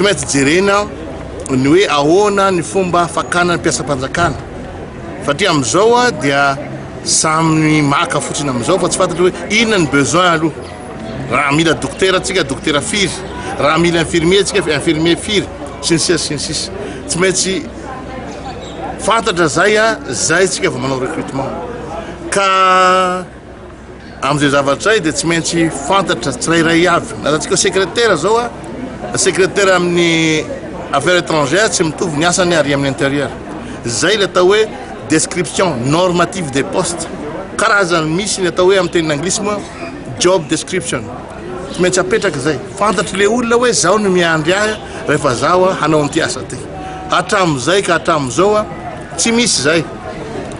Tsy maintsy jerena ny hoe ahoana ny fomba fakana ny mpiasam-panjakana satria amin'izao dia samy maka fotsiny amin'izao fa tsy fantatra hoe inona ny besoin aloha. Raha mila dokotera tsika, dokotera firy? Raha mila infirmier tsika, infirmier firy? Sy ny sisa sy ny sisa. Tsy maintsy fantatra zay a, zay tsika vao manao recrutement. Ka amin'izay zavatra izay dia tsy maintsy fantatra tsirairay avy. Na ataontsika secrétaire zao a, secrétaire amin'ny affaires étrangères tsy mitovy ny asany ary amin'ny intérieur. Zay le atao hoe description normative des postes. Karazany misy ny atao hoe amin'ny teny anglisy moa job description. Tsy maintsy apetraka izay. Fantatry le olona hoe zao no miandry ahy rehefa zaho hanao an'ity asa ty. Hatramin'izay ka hatramin'izao tsy misy izay.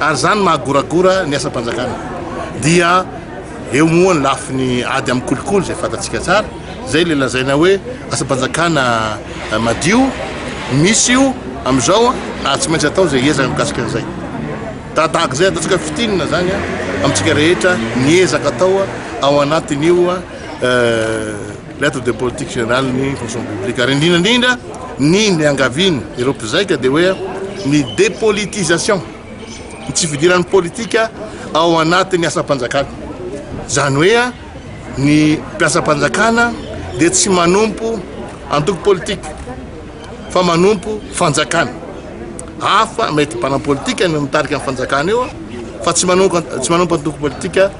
Ary zany mahagoragora ny asam-panjakana. Dia eo moa ny lafiny ady amin'ny kolikoly izay fantatsika tsara. Zay le lazaina hoe asam-panjakana madio. Misy io amin'izao ary tsy maintsy atao izay ezaka mikasika an'izay. Tahaka izay ataontsika fitinina zany amintsika rehetra ny ezaka atao ao anatin'io lettre de politique générale ny fonction publique ary indrindra indrindra ny niangaviany ireo mpizaika dia hoe ny dépolitisation, ny tsy fidiran'ny politika ao anatin'ny asam-panjakana. Izany hoe ny mpiasam-panjakana dia tsy manompo antoko politika fa manompo fanjakana. Hafa mety mpanao politika no mitarika ny fanjakana io fa tsy manompo tsy manompo antoko politika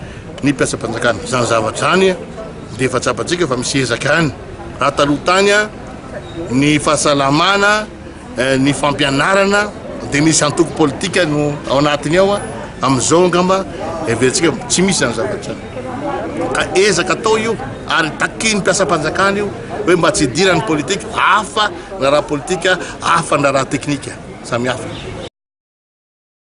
ny mpiasam-panjakana. Izany zavatra izany dia efa tsapantsika fa misy ezaka ihany. Raha taloha tany ny fahasalamana, ny fampianarana dia misy antoko politika no ao anatiny ao. Amin'izao angamba heverintsika tsy misy izany zavatra izany. Ka ezaka atao io ary takian'ny mpiasam-panjakana io hoe mba tsy hidiran'ny politika, hafa ny raharaha politika, hafa ny raharaha teknika, samy hafa.